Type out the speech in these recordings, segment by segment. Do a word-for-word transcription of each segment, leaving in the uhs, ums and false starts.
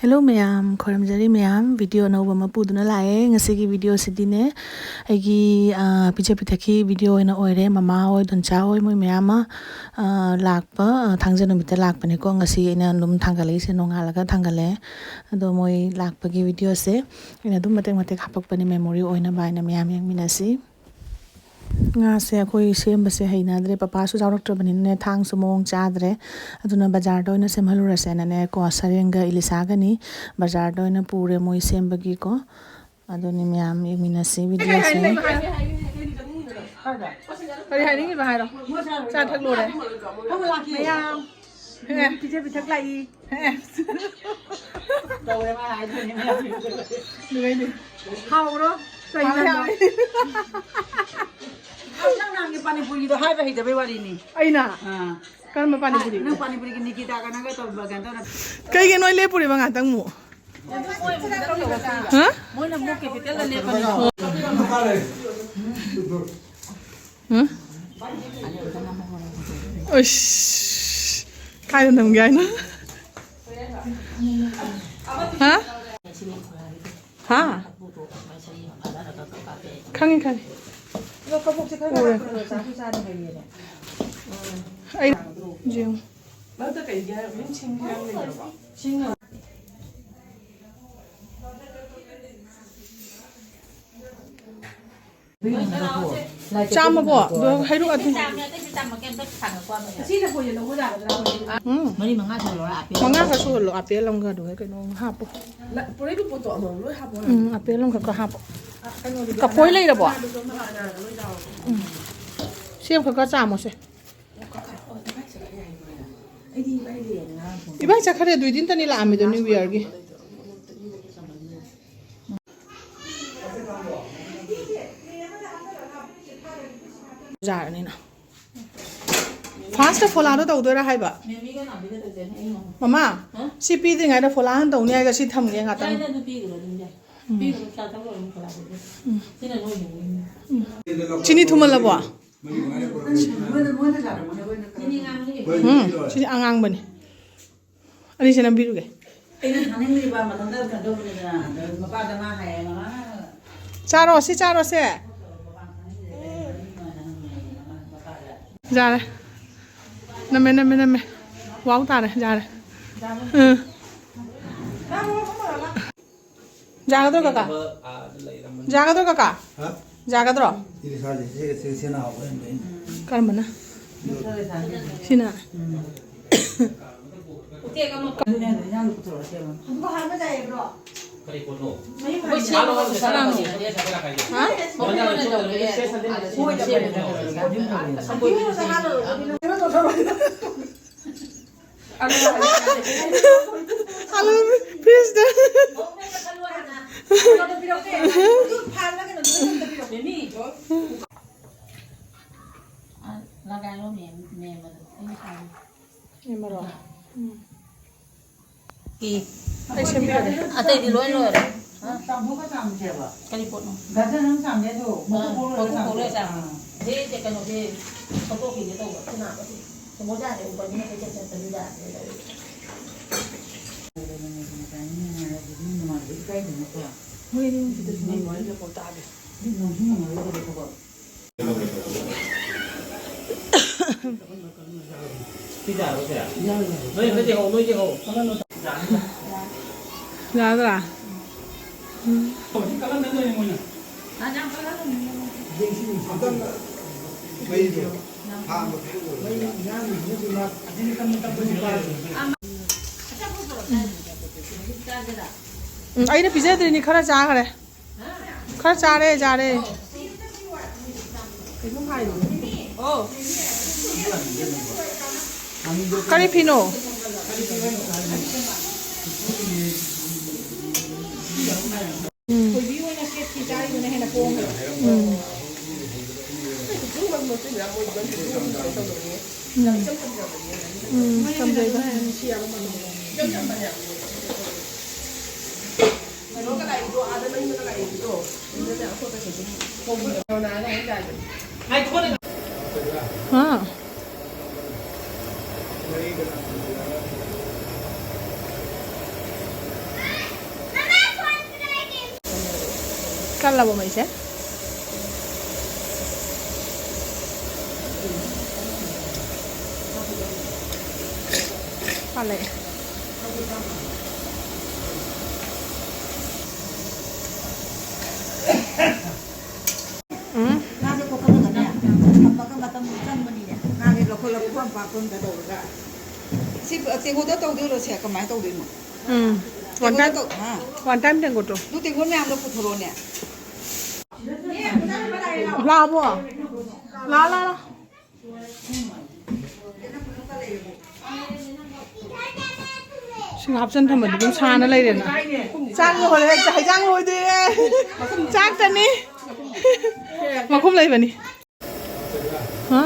Hello ꯃꯌꯥꯝ, ꯈꯣꯏꯔꯝꯖꯔꯤ ꯃꯌꯥꯝ꯫ Video ꯑꯅꯧꯕ ꯑꯃ ꯄꯨꯗꯨꯅ ꯂꯥꯛꯑꯦ꯫ ꯉꯁꯤꯒꯤ ꯚꯤꯗꯤꯑꯣꯁꯤꯗꯤꯅꯦ, ꯑꯩꯒꯤ, ꯑ, ꯄꯤꯖ ꯄꯤꯊꯛꯀꯤ ꯚꯤꯗꯤꯑꯣ ꯑꯣꯏꯅ ꯑꯣꯏꯔꯦ꯫ ꯃꯃꯥ ꯍꯣꯏ, ꯗꯣꯟꯆꯥ ꯍꯣꯏ, ꯃꯣꯏ ꯃꯌꯥꯝ ꯑꯃ, ꯑ, ꯂꯥꯛꯄ, ꯑ, ꯊꯥꯡꯖ ꯅꯨꯃꯤꯠꯇ ꯂꯥꯛꯄꯅꯦꯀꯣ꯫ ꯉꯁꯤ ꯑꯩꯅ ꯑꯗꯨꯝ ꯊꯥꯡꯒꯠꯂꯛꯏꯁꯦ, ꯅꯣꯡꯉꯥꯜꯂꯒ ꯊꯥꯡꯒꯠꯂꯛꯑꯦ꯫ ꯑꯗꯣ ꯃꯣꯏ ꯂꯥꯛꯄꯒꯤ ꯚꯤꯗꯤꯑꯣꯁꯦ ꯑꯩꯅ ꯑꯗꯨꯝ ꯃꯇꯦꯛ ꯃꯇꯦꯛ ꯍꯥꯄꯛꯄꯅꯦ, memory ꯑꯣꯏꯅꯕ ꯍꯥꯏꯅ꯫ ꯃꯌꯥꯝ ꯌꯦꯡꯃꯤꯟꯅꯁꯤ꯫ ꯉꯥꯁꯦ ꯑꯩꯈꯣꯏ ꯁꯦꯝꯕꯁꯦ ꯍꯩꯅꯗ꯭ꯔꯦ, ꯄꯄꯥꯁꯨ ꯌꯥꯎꯔꯛꯇ꯭ꯔꯕꯅꯤꯅꯅꯦ, ꯊꯥꯡꯁꯨ ꯃꯑꯣꯡ ꯆꯥꯗ꯭ꯔꯦ꯫ ꯑꯗꯨꯅ ꯕꯖꯥꯔꯗ ꯑꯣꯏꯅ ꯁꯦꯝꯍꯜꯂꯨꯔꯁꯦꯅꯅꯦ ꯀꯣ, ꯁꯔꯦꯡꯒ ꯏꯂꯤꯁꯥꯒꯅꯤ ꯕꯖꯥꯔꯗ ꯑꯣꯏꯅ ꯄꯨꯔꯦ ꯃꯣꯏ ꯁꯦꯝꯕꯒꯤꯀꯣ꯫ ꯑꯗꯨꯅꯤ ꯃꯌꯥꯝ ꯌꯦꯡꯃꯤꯟꯅꯁꯤ ꯚꯤꯗꯤꯑꯣꯁꯦ꯫ ꯀꯔꯤ ꯍꯥꯏꯅꯤꯡꯉꯤꯕ ꯍꯥꯏꯔꯣ? ꯆꯥ ꯊꯛ ꯂꯣꯏꯔꯦ꯫ ꯃꯌꯥꯝ ꯄꯤꯖ ꯄꯤꯊꯛ ꯂꯥꯛꯏ꯫ ꯇꯧꯔꯦ ꯃꯥ ꯍꯥꯏꯗꯣꯏꯅꯦ ꯃꯌꯥꯝ꯫ ꯍꯥꯎꯕ꯭ꯔꯣ? ꯀꯩ ꯍꯥꯎꯋꯦ, ꯏꯟꯖꯥꯡꯅꯣ? ꯍꯥꯎꯋꯦ꯫ ꯑꯁ, ꯅꯪ ꯅꯍꯥꯟꯒꯤ ꯄꯥꯅꯤꯄꯨꯔꯤꯗꯣ ꯍꯥꯏꯕ ꯍꯩꯇꯕꯩ ꯋꯥꯔꯤꯅꯤ꯫ ꯑꯩꯅ? ꯑꯥ꯫ ꯀꯔꯝꯕ ꯄꯥꯅꯤꯄꯨꯔꯤ? ꯅꯪ ꯄꯥꯅꯤꯄꯨꯔꯤꯒꯤ ꯅꯤꯀꯤꯇꯥꯒ ꯅꯪꯒ ꯇꯧꯕ ꯀꯩꯅꯣ ꯇꯧꯅ꯫ ꯀꯩꯒꯤ ꯅꯣꯏ ꯂꯦꯞꯄꯨꯔꯤꯕ ꯉꯥꯛꯇꯪ ꯃꯨꯛ? ꯍꯥ? ꯃꯣꯏꯅ ꯑꯃꯨꯛ capital ꯗ ꯂꯦꯞꯄꯅꯤ꯫ ꯍꯥ? ꯑꯁ, ꯀꯥꯏꯗ ꯅꯝꯒꯦ ꯍꯥꯏꯅꯣ? ꯍꯥ? ꯍꯥ? ꯈꯪꯉꯤ, ꯈꯪꯉꯤ꯫ ꯎꯔꯦ꯫ ꯑꯩ ꯌꯦꯡꯉꯨ꯫ ꯆꯥꯝꯃꯕꯣ? ꯑꯗꯣ ꯍꯩꯔꯨꯛ ꯑꯗꯨ ꯎꯝ꯫ ꯃꯔꯤ ꯃꯉꯥ ꯁꯨꯍꯜꯂꯣ, ꯑꯄꯦꯜ꯫ ꯃꯉꯥ ꯈꯛ ꯁꯨꯍꯜꯂꯣ, ꯑꯄꯦꯜ ꯑꯃꯒ ꯑꯗꯨꯒ ꯀꯩꯅꯣ ꯑꯃ ꯍꯥꯞꯄꯣ꯫ ꯎꯝ, ꯑꯄꯦꯜ ꯑꯃꯈꯛꯀ ꯍꯥꯞꯄꯣ꯫ ꯀꯐꯣꯏ ꯂꯩꯔꯕꯣ? ꯎꯝ꯫ ꯁꯤ ꯑꯃꯈꯛꯀ ꯆꯥꯝꯃꯣꯁꯦ꯫ ꯏꯕꯥꯏ ꯆꯠꯈ꯭ꯔꯦ, ꯑꯗꯨꯏꯗꯤ ꯅꯇꯅꯤ ꯂꯥꯛꯑꯝꯃꯤꯗꯣ New Year ꯒꯤ꯫ ꯌꯥꯔꯅꯤꯅ꯫ First ꯐꯣꯂꯥꯗꯣ ꯇꯧꯗꯣꯏꯔꯥ ꯍꯥꯏꯕ? ꯃꯃꯥ, ꯁꯤ ꯄꯤꯗ꯭ꯔꯤꯉꯩꯗ ꯐꯣꯂꯥ ꯍꯥꯟꯅ ꯇꯧꯅꯤ ꯍꯥꯏꯒ ꯁꯤ ꯊꯝꯒꯦ ꯉꯥꯛꯇꯪ꯫ ꯎꯝ꯫ ꯎꯝ꯫ ꯆꯤꯅꯤ ꯊꯨꯝꯍꯜꯂꯕꯣ? ꯎꯝ, ꯁꯤꯗꯤ ꯑꯉꯥꯡꯕꯅꯤ꯫ ꯑꯅꯤꯁꯦ ꯅꯝꯕꯤꯔꯨꯒꯦ꯫ ꯑꯩꯅ ꯊꯥꯅꯤꯡꯂꯤꯕ ꯃꯊꯟꯇ ꯀꯩꯅꯣ ꯇꯧꯕꯅꯤꯗꯅ, ꯑꯗ ꯃꯄꯥꯗ ꯃꯥ ꯍꯥꯏꯌꯦ, "ꯃꯃꯥ, ꯆꯥꯔꯣ, ꯁꯤ ꯆꯥꯔꯣꯁꯦ꯫ ꯃꯄꯥ ꯊꯥꯅꯤꯡꯗꯦ, ꯃꯄꯥꯗ"꯫ ꯌꯥꯔꯦ꯫ ꯅꯝꯃꯦ, ꯅꯝꯃꯦ, ꯅꯝꯃꯦ꯫ ꯋꯥꯎ ꯇꯥꯔꯦ, ꯌꯥꯔꯦ꯫ ꯎꯝ꯫ ꯌꯥꯒꯗ꯭ꯔꯣ, ꯀꯀꯥ? ꯌꯥꯒꯗ꯭ꯔꯣ, ꯀꯀꯥ? ꯍꯥ? ꯌꯥꯒꯗ꯭ꯔꯣ? ꯁꯤꯒ ꯁꯥꯁꯦ, ꯁꯤꯒ, ꯁꯤꯒ, ꯁꯤꯅ ꯍꯥꯎꯕ ꯍꯦꯟꯕ ꯑꯩꯅ꯫ ꯀꯔꯝꯕꯅ? ꯁꯤꯅ? ꯎꯝ꯫ ꯀꯔꯤ ꯄꯣꯠꯅꯣ? ꯍꯥ? ꯑꯂꯨ ꯐ꯭ꯔꯤꯖꯇ꯫ ꯃꯦꯃꯔꯣ? ꯎꯝ꯫ ꯑꯩ ꯁꯦꯝꯕꯤꯔꯒꯦ꯫ ꯑꯇꯩꯗꯤ ꯂꯣꯏ ꯂꯣꯏꯔꯦ꯫ ꯆꯥꯝꯊꯣꯛꯀ ꯆꯥꯝꯁꯦꯕ꯫ ꯀꯔꯤ ꯄꯣꯠꯅꯣ? ꯒꯖꯔ ꯅꯪ ꯆꯥꯝꯒꯦ ꯍꯥꯏꯗꯣ, ꯑꯥ, ꯃꯀꯨ ꯈꯣꯛꯂꯣꯏꯔꯒ ꯃꯀꯨ ꯈꯣꯛꯂꯣꯏꯔ ꯆꯥꯝꯁꯦ꯫ ꯆꯥꯝ-꯫ ꯑꯥ꯫ ꯁꯤ ꯀꯩꯅꯣꯁꯦ ꯁꯠꯇꯣꯛꯈꯤꯒꯦ ꯇꯧꯕ꯫ ꯁꯤ ꯅꯥꯕꯁꯤ ꯁꯪꯒꯣꯏ ꯌꯥꯗꯦ, ꯎꯄꯔꯗꯤ ꯅꯠꯇꯦ, ꯆꯠ-, ꯆꯠꯄꯗꯤ ꯌꯥꯗꯦ꯫ ꯃꯣꯏ ꯑꯅꯤ ꯍꯧꯖꯤꯛꯇ ꯁꯨꯃꯥꯏꯅ ꯋꯥꯔꯤ ꯂꯣꯏ ꯇꯥꯗꯦ꯫ ꯅꯣꯏ, ꯅꯣꯏꯗꯤ ꯍꯧ, ꯅꯣꯏꯗꯤ ꯍꯧ꯫ ꯌꯥꯗ꯭ꯔꯥ? ꯎꯝ꯫ ꯎꯝ, ꯑꯩꯅ ꯄꯤꯖꯗ꯭ꯔꯤꯅꯤ, ꯈꯔ ꯆꯥꯈ꯭ꯔꯦ꯫ ꯈꯔ ꯆꯥꯔꯦ, ꯆꯥꯔꯦ꯫ ꯀꯔꯤ ꯐꯤꯅꯣ? ꯎꯝ꯫ ꯎꯝ꯫ ꯎꯝ꯫ ꯎꯝ, ꯊꯝꯖꯩꯗ꯫ ꯍꯥ? ꯀꯜꯂꯕꯣ ꯃꯩꯁꯦ? ꯀꯜꯂꯛꯑꯦ꯫ ꯎꯝ꯫ ꯉꯥꯁꯦ ꯀꯣꯠꯊꯣꯛꯑꯒꯅꯦ, ꯊꯝꯃꯒ ꯃꯇꯝ ꯆꯪꯕꯅꯤꯅꯦ꯫ ꯉꯥꯁꯦ ꯂꯧꯈꯠꯂꯒ ꯄꯨꯈꯝ ꯄꯥꯛꯄ ꯑꯝꯗ ꯇꯧꯔꯒ꯫ ꯁꯤ ꯇꯦꯡꯀꯣꯠꯇ ꯇꯧꯗꯣꯏꯔꯣ ꯁꯦ? ꯀꯃꯥꯏꯅ ꯇꯧꯗꯣꯏꯅꯣ? ꯎꯝ꯫ One ꯇꯦꯡꯀꯣꯠꯇ time, ꯇꯧ-, ꯍꯥ? One time ꯇꯦꯡꯀꯣꯠꯇꯣ꯫ ꯑꯗꯨ ꯇꯦꯡꯀꯣꯠ ꯃꯌꯥꯝꯗꯣ ꯄꯨꯊꯣꯔꯛꯑꯣꯅꯦ꯫ ꯂꯥꯛꯑꯕꯣ? ꯂꯥꯛꯑꯣ, ꯂꯥꯛꯑꯣ, ꯂꯥꯛꯑꯣ꯫ ꯁꯤꯡ ꯍꯥꯞꯆꯟ ꯊꯝꯃꯗꯤ ꯑꯗꯨꯝ ꯁꯥꯅ ꯂꯩꯔꯦꯅ꯫ ꯆꯥꯛ ꯂꯣꯏꯔꯦ, ꯍꯩꯖꯥꯡ ꯂꯣꯏꯗꯣꯏꯔꯦ꯫ ꯆꯥꯛꯇꯅꯤ꯫ ꯃꯈꯨꯝ ꯂꯩꯕꯅꯤ꯫ ꯍꯥ꯫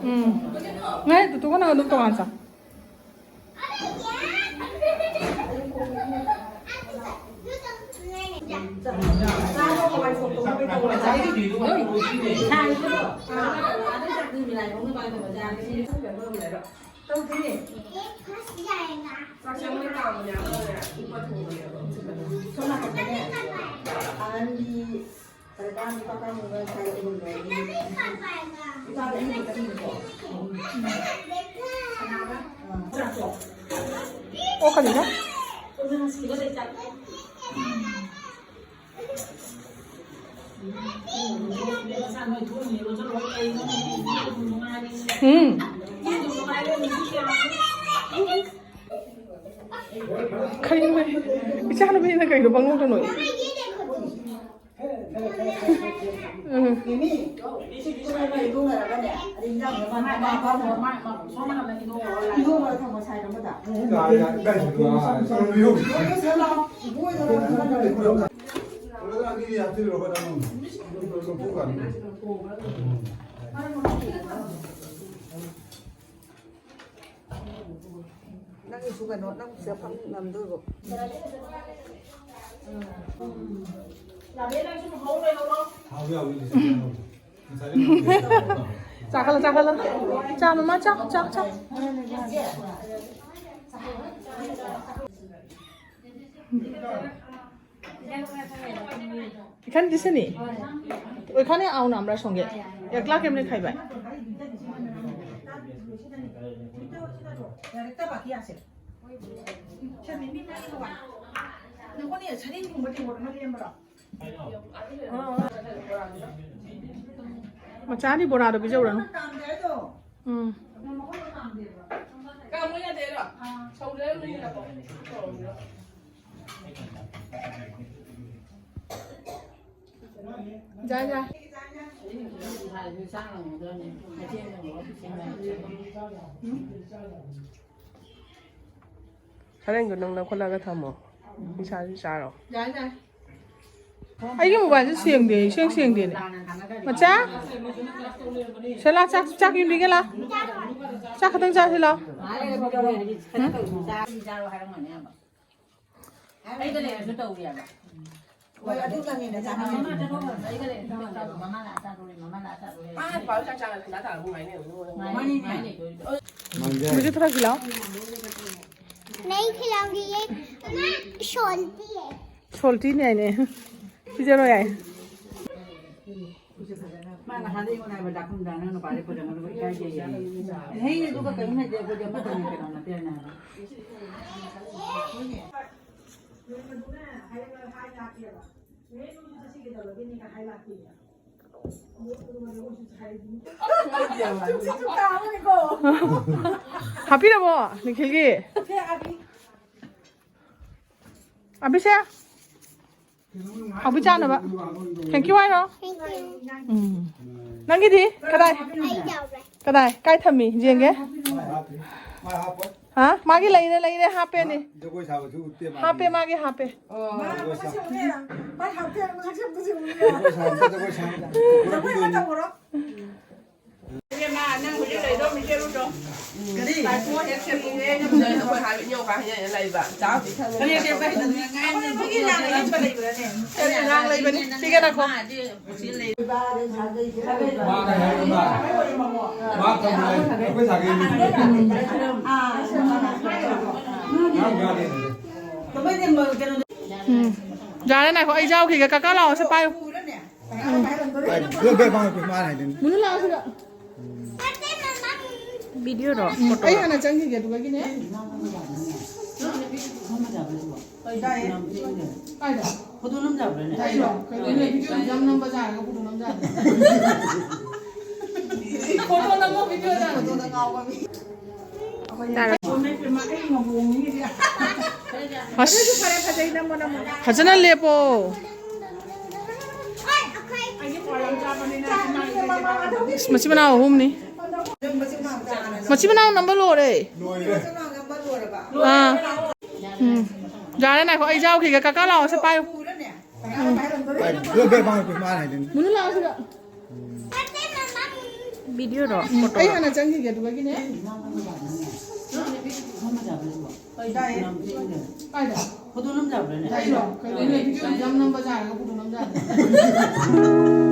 ꯎꯝ꯫ ꯉꯥꯏ, ꯇꯨ ꯇꯨꯒ ꯅꯪ ꯑꯗꯨꯝ ꯇꯣꯉꯥꯟ ꯆꯥꯎ꯫ ꯇꯧꯗꯦꯅꯦ꯫ ꯆꯥꯛ ꯆꯪꯕ ꯇꯥꯕꯅꯦ, ꯑꯃꯅꯦ, ꯎꯞꯄ ꯊꯣꯡꯕꯅꯦꯕ꯫ ꯁꯣꯝ ꯅꯥꯀꯟꯗꯅꯦ, ꯑꯍꯟꯒꯤ ꯁꯔꯀꯥꯔꯒꯤ ꯄꯥꯈꯪ ꯉꯁꯥꯏ ꯎꯔꯨꯝ ꯂꯩꯔꯝꯃꯤ꯫ ꯏꯆꯥ ꯑꯅꯤ ꯈꯛꯇꯅꯤꯀꯣ꯫ ꯀꯅꯥꯒ? ꯑ, ꯆꯥꯛꯇꯣ꯫ ꯑꯣ, ꯀꯔꯤꯅꯣ? ꯁꯣꯝꯗ ꯅꯨꯡꯁꯤꯕ ꯂꯩ ꯆꯥꯛ꯫ ꯎꯝ꯫ ꯀꯩꯅꯣ? ꯏꯆꯥꯅꯨꯄꯤꯅ ꯀꯩꯅꯣ ꯄꯪꯅꯣꯛꯇ ꯅꯣꯛꯏ? ꯎꯝ꯫ ꯀꯩꯅꯣ ꯅꯪ ꯁꯤꯗ ꯐꯝ ꯉꯝꯗꯣꯏꯕꯣ? ꯆꯥꯈꯠꯂꯣ, ꯆꯥꯈꯠꯂꯣ꯫ ꯆꯥ, ꯃꯃꯥ, ꯆꯥ, ꯆꯥ, ꯆꯥ꯫ এখানে দিছে নি? ওইখানে আও না, আমরা সঙ্গে। একলা কেমনে খাইবা? ꯃꯆꯥꯅꯤ ꯕꯣꯔꯥꯗꯣ ꯄꯤꯖꯧꯔꯅꯨ꯫ ꯎꯝ꯫ ꯌꯥꯏ, ꯌꯥꯏ꯫ ꯈꯔꯦꯟꯗꯣ ꯅꯪ ꯂꯧꯈꯠꯂꯒ ꯊꯝꯃꯣ꯫ ꯏꯁꯥꯁꯨ ꯆꯥꯔꯣ꯫ ꯌꯥꯏ, ꯌꯥꯏ꯫ ꯑꯩꯒꯤ ꯃꯣꯕꯥꯏꯜꯁꯦ ꯁꯦꯡꯗꯦ, ꯏꯁꯦꯡ ꯁꯦꯡꯗꯦꯅꯦ꯫ ꯃꯆꯥ? ꯁꯦ ꯂꯥ, ꯆꯥꯛ, ꯆꯥꯛ ꯌꯨꯝꯕꯤꯒꯦ ꯂꯥ꯫ ꯆꯥꯛ ꯈꯛꯇꯪ ꯆꯥꯁꯤ ꯂꯥ꯫ ꯑꯩꯗ ꯂꯩꯔꯁꯨ ꯇꯧꯔꯤꯑꯕ꯫ ꯍꯣꯏ, ꯑꯗꯨ ꯆꯪꯉꯦꯅ ꯆꯥꯅꯤꯡꯉꯦ꯫ ꯃꯥ ꯄꯥꯎ ꯆꯥꯛ ꯆꯥꯅ ꯈꯨꯟꯗꯥ ꯇꯥꯔꯕ ꯉꯥꯏꯅꯦ꯫ ꯃꯥꯅꯤ꯫ ꯃꯨझे थोड़ा खिलाओ। नहीं खिलाऊंगी, ये ना छोलती है। छोलती नहीं है। ꯄꯤꯖꯔꯣ ꯌꯥꯏ꯫ ꯃꯥ ꯅꯍꯥꯟꯗꯩ ꯑꯩꯉꯣꯟꯗ ꯍꯥꯏꯕ, "ꯗꯥꯀꯨꯝꯗ ꯅꯪ ꯅꯨꯄꯥꯗꯤ ꯐꯖꯅ ꯏꯀꯥꯏꯗꯦ" ꯍꯥꯏꯌꯦ꯫ ꯍꯦ, ꯑꯗꯨꯒ ꯀꯔꯤꯝ ꯂꯩꯇꯦ, ꯑꯩꯈꯣꯏꯗꯤ ꯑꯃꯠꯇꯅꯦ, ꯀꯩꯅꯣ ꯅꯠꯇꯦꯅ ꯍꯥꯏꯕ꯫ ꯍꯥꯞꯄꯤꯔꯕꯣ ꯅꯤꯈꯤꯜꯒꯤ? ꯑꯕꯤꯁꯦ? ꯍꯥꯎꯕꯤ ꯆꯥꯅꯕ꯫ Thank you ꯍꯥꯏꯔꯣ? ꯎꯝ꯫ ꯅꯪꯒꯤꯗꯤ ꯀꯗꯥꯏ? ꯀꯗꯥꯏ? ꯀꯥꯏ ꯊꯝꯃꯤ? ꯌꯦꯡꯒꯦ꯫ ꯍꯥ? ꯃꯥꯒꯤ ꯂꯩꯔꯦ, ꯂꯩꯔꯦ, ꯍꯥꯞꯄꯦꯅꯦ꯫ ꯖꯒꯣꯏ ꯁꯥꯕꯁꯨ ꯎꯠꯇꯦ ꯃꯥꯗꯤ꯫ ꯍꯥꯞꯄꯦ, ꯃꯥꯒꯤ ꯍꯥꯞꯄꯦ꯫ ꯑꯣ꯫ ꯖꯒꯣꯏ ꯁꯥ- ꯖꯒꯣꯏ ꯁꯥꯕꯗ ꯖꯒꯣꯏ ꯁꯥꯕꯗ꯫ ꯏꯕꯦꯝꯃ, ꯅꯪ ꯍꯧꯖꯤꯛ ꯂꯩꯗꯧ ꯃꯤꯁꯦ ꯎꯠꯂꯣ꯫ ꯀꯔꯤ? ꯀꯔꯤ ꯀꯔꯤ ꯀꯔꯤ ꯂꯥꯡ ꯂꯩꯕꯅꯤ꯫ ꯁꯤꯒ ꯅꯈꯣ꯫ ꯃꯥꯅ ꯍꯥꯏꯔꯤꯕ ꯃꯥ ꯊꯝꯃꯣꯏ ꯑꯩꯈꯣꯏ ꯁꯥꯒꯩꯅꯤ꯫ ꯉꯥꯡ ꯌꯥꯗꯦ꯫ ꯎꯝ꯫ ꯌꯥꯔꯦ, ꯉꯥꯏꯈꯣ, ꯑꯩ ꯌꯥꯎꯈꯤꯒꯦ꯫ ꯀꯀꯥ ꯂꯥꯛꯑꯣ, ꯁꯤ ꯄꯥꯏꯌꯨ꯫ ꯄꯥꯏ, ꯕꯦꯛ, ꯕꯦꯛ ꯄꯥꯡꯉꯛꯀꯦ, ꯃꯥꯅ ꯍꯥꯏꯗꯨꯅꯤ꯫ ꯃꯨꯅꯨ ꯂꯥꯛꯑꯣ ꯁꯤꯗ꯫ ꯚꯤꯗꯤꯑꯣꯔꯣ? ꯎꯝ, ꯑꯩ ꯍꯥꯟꯅ ꯆꯪꯈꯤꯒꯦ, ꯑꯗꯨꯒꯅꯦ꯫ ꯀꯥꯏꯗ? ꯐꯣꯇꯣ ꯅꯝꯖꯕ꯭ꯔꯅꯦ? ꯑꯩꯔꯣ? ꯀꯩꯅꯣꯅꯦ, ꯚꯤꯗꯤꯑꯣ ꯌꯥꯝ ꯅꯝꯕ ꯁꯥꯔꯒ ꯐꯣꯇꯣ ꯅꯝꯖꯕ꯭ꯔꯥ? ꯐꯣꯇꯣ ꯅꯝꯃꯣ, ꯚꯤꯗꯤꯑꯣꯗ꯫ ꯐꯣꯇꯣꯗ ꯉꯥꯎꯕ ꯃꯤ꯫ ꯇꯥꯔꯦ꯫ ꯑꯁ꯫ ꯐꯖꯅ ꯂꯦꯞꯄꯣ꯫ ꯑꯁ, ꯃꯆꯤꯟ ꯃꯅꯥꯎ ꯑꯍꯨꯝꯅꯤ꯫ ꯃꯆꯤꯟ ꯃꯅꯥꯎ ꯅꯝꯕ ꯂꯣꯏꯔꯦ꯫ ꯑꯥ꯫ ꯎꯝ꯫ ꯌꯥꯔꯦ, ꯉꯥꯏꯈꯣ, ꯑꯩ ꯌꯥꯎꯈꯤꯒꯦ꯫ ꯀꯀꯥ ꯂꯥꯛꯑꯣ, ꯁꯤ ꯄꯥꯏꯌꯨ꯫ ꯎꯝ꯫ ꯕꯦꯛ, ꯕꯦꯛ ꯄꯥꯡꯉꯛꯀꯦ, ꯃꯥꯅ ꯍꯥꯏꯗꯨꯅꯤ꯫ ꯃꯨꯅꯨ ꯂꯥꯛꯑꯣ ꯁꯤꯗ꯫ ꯚꯤꯗꯤꯑꯣꯔꯣ? ꯎꯝ, ꯐꯣꯇꯣꯔꯣ? ꯑꯩ ꯍꯥꯟꯅ ꯆꯪꯈꯤꯒꯦ, ꯑꯗꯨꯒꯅꯦ꯫ ꯀꯥꯏꯗ? ꯐꯣꯇꯣ ꯅꯝꯖꯕ꯭ꯔꯅꯦ? ꯑꯩꯔꯣ? ꯀꯩꯅꯣꯅꯦ, ꯚꯤꯗꯤꯑꯣ ꯌꯥꯝ ꯅꯝꯕ ꯁꯥꯔꯒ ꯐꯣꯇꯣ ꯅꯝꯖꯕ꯭ꯔꯥ?